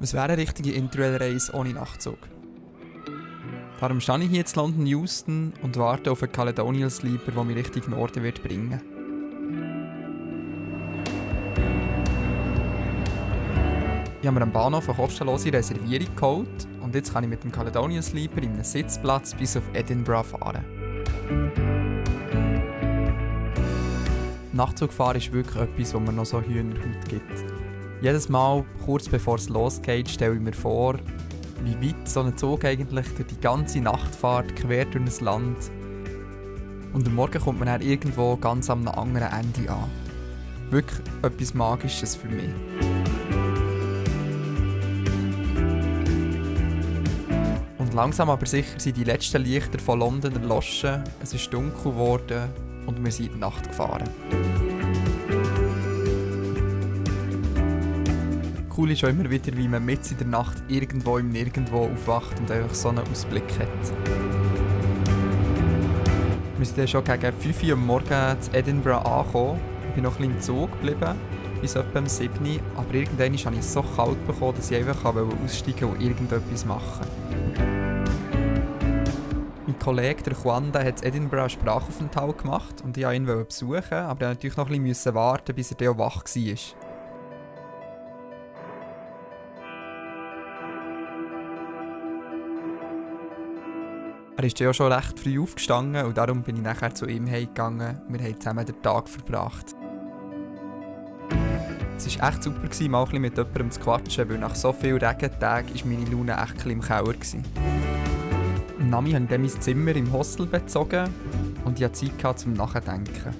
Was wäre eine richtige Interrail-Reise ohne Nachtzug? Darum stehe ich hier in London Euston und warte auf einen Caledonian Sleeper, der mich Richtung Norden wird bringen. Ich habe mir am Bahnhof eine kostenlose Reservierung geholt und jetzt kann ich mit dem Caledonian Sleeper in einem Sitzplatz bis auf Edinburgh fahren. Nachtzugfahren ist wirklich etwas, was mir noch so Hühnerhaut gibt. Jedes Mal, kurz bevor es losgeht, stelle ich mir vor, wie weit so ein Zug eigentlich durch die ganze Nacht fährt, quer durch ein Land. Und am Morgen kommt man dann irgendwo ganz am anderen Ende an. Wirklich etwas Magisches für mich. Und langsam aber sicher sind die letzten Lichter von London erloschen, es ist dunkel geworden und wir sind in die Nacht gefahren. Cool ist auch immer wieder, wie man mitten in der Nacht irgendwo im Nirgendwo aufwacht und einfach so einen Ausblick hat. Wir sind dann schon gegen 5 Uhr am Morgen in Edinburgh angekommen. Ich bin noch ein bisschen im Zug geblieben, bis etwa um 7 Uhr. Aber irgendwann habe ich es so kalt bekommen, dass ich einfach aussteigen und irgendetwas machen. Mein Kollege, der Juan, hat in Edinburgh einen Sprachaufenthalt gemacht und ich wollte ihn besuchen, aber ich musste natürlich ein bisschen warten, bis er dann auch wach war. Er ist ja schon recht früh aufgestanden und darum bin ich nachher zu ihm heimgegangen. Wir haben zusammen den Tag verbracht. Es war echt super, mal ein bisschen mit jemandem zu quatschen, weil nach so vielen Regentagen war meine Laune echt ein bisschen im Keller. Am Nami habe ich dann mein Zimmer im Hostel bezogen und ich hatte Zeit zum Nachdenken.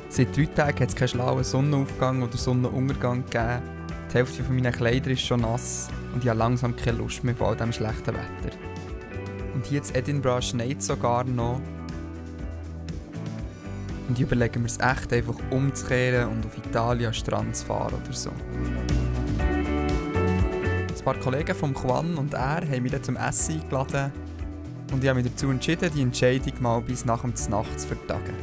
Seit 3 Tagen hat es keinen schlauen Sonnenaufgang oder Sonnenuntergang gegeben. Die Hälfte meiner Kleider ist schon nass und ich habe langsam keine Lust mehr vor all diesem schlechten Wetter. Und hier in Edinburgh schneit es sogar noch. Und ich überlege mir es echt, einfach umzukehren und auf Italien an Strand zu fahren oder so. Ein paar Kollegen von Juan und er haben mich dann zum Essen eingeladen und ich habe mich dazu entschieden, die Entscheidung mal bis nach dem Nacht zu vertagen.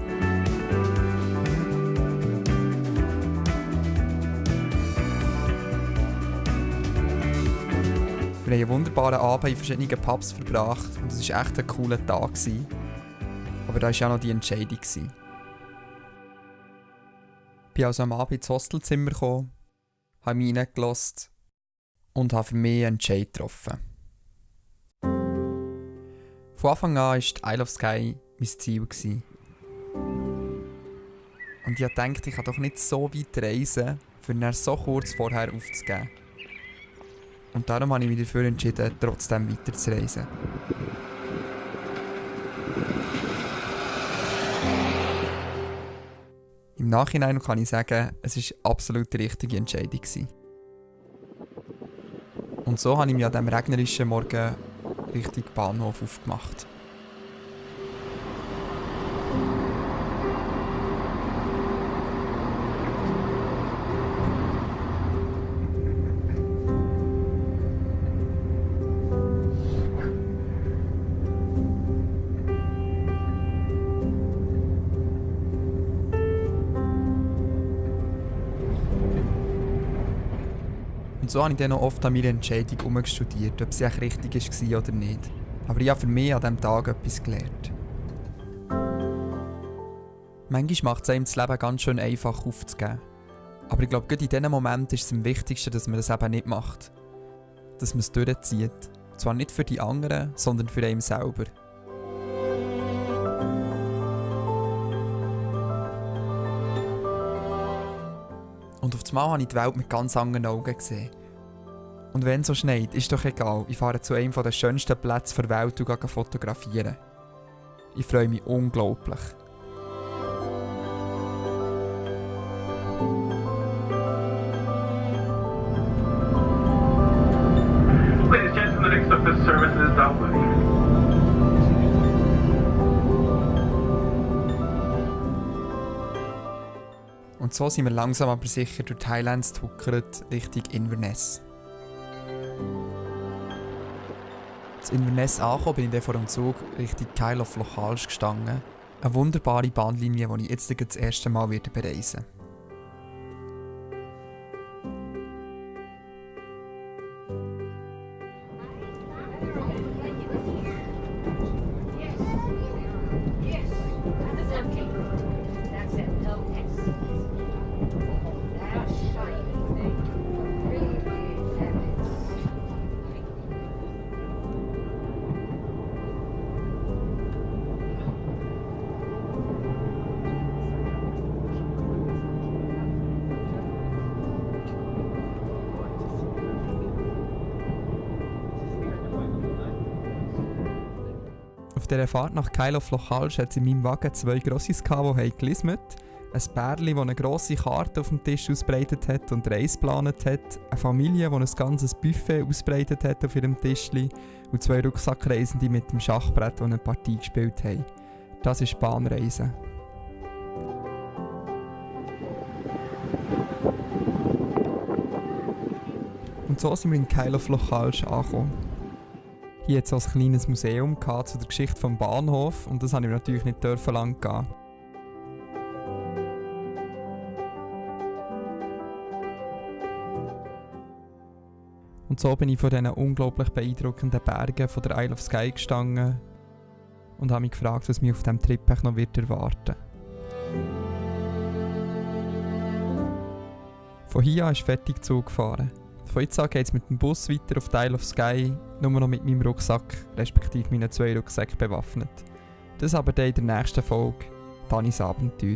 Wir haben einen wunderbaren Abend in verschiedenen Pubs verbracht und es war echt ein cooler Tag. Aber da war ja noch die Entscheidung. Ich bin also am Abend ins Hostelzimmer gekommen, habe mich reingelassen und habe für mich einen Entscheid getroffen. Von Anfang an war die Isle of Skye mein Ziel. Und ich dachte, ich kann doch nicht so weit reisen, für ihn so kurz vorher aufzugeben. Und darum habe ich mich dafür entschieden, trotzdem weiterzureisen. Im Nachhinein kann ich sagen, es war absolut die richtige Entscheidung. Und so habe ich mich an diesem regnerischen Morgen Richtung Bahnhof aufgemacht. Und so habe ich dann noch oft an meiner Entscheidung herumgestudiert, ob sie echt richtig war oder nicht. Aber ich habe für mich an diesem Tag etwas gelernt. Manchmal macht es einem das Leben ganz schön einfach aufzugeben. Aber ich glaube, gerade in diesen Momenten ist es am wichtigsten, dass man das eben nicht macht. Dass man es durchzieht. Zwar nicht für die anderen, sondern für einen selber. Und auf einmal habe ich die Welt mit ganz anderen Augen gesehen. Und wenn es so schneit, ist doch egal, ich fahre zu einem der schönsten Plätze der Welt und gehe fotografieren. Ich freue mich unglaublich. Ladies and gentlemen, the next up this service is Dublin. Und so sind wir langsam aber sicher durch Thailand getuckert Richtung Inverness. In Inverness angekommen bin ich dann vor dem Zug Richtung Kyle of Lochalsh gestanden. Eine wunderbare Bahnlinie, die ich jetzt das erste Mal bereisen werde. dieser Fahrt nach Kyle of Lochalsh hat es in meinem Wagen 2 Grossis gehabt, die gelismet haben. Ein Bärli, das eine grosse Karte auf dem Tisch ausbreitet hat und Reis geplant hat. Eine Familie, die ein ganzes Buffet ausbreitet hat auf ihrem Tischli. Und 2 Rucksackreisende mit dem Schachbrett, die eine Partie gespielt haben. Das ist Bahnreisen. Und so sind wir in Kyle of Lochalsh angekommen. Hier hat es auch ein kleines Museum zu der Geschichte des Bahnhofs und das durfte ich natürlich nicht lang gehen. Und so bin ich vor diesen unglaublich beeindruckenden Bergen von der Isle of Skye gestanden und habe mich gefragt, was mich auf diesem Trip noch erwarten wird. Von hier an ist fertig Zug gefahren. Von jetzt an geht es mit dem Bus weiter auf die Isle of Skye, nur noch mit meinem Rucksack, respektive meinen 2 Rucksäcken bewaffnet. Das aber dann in der nächsten Folge, Danis Abenteuer.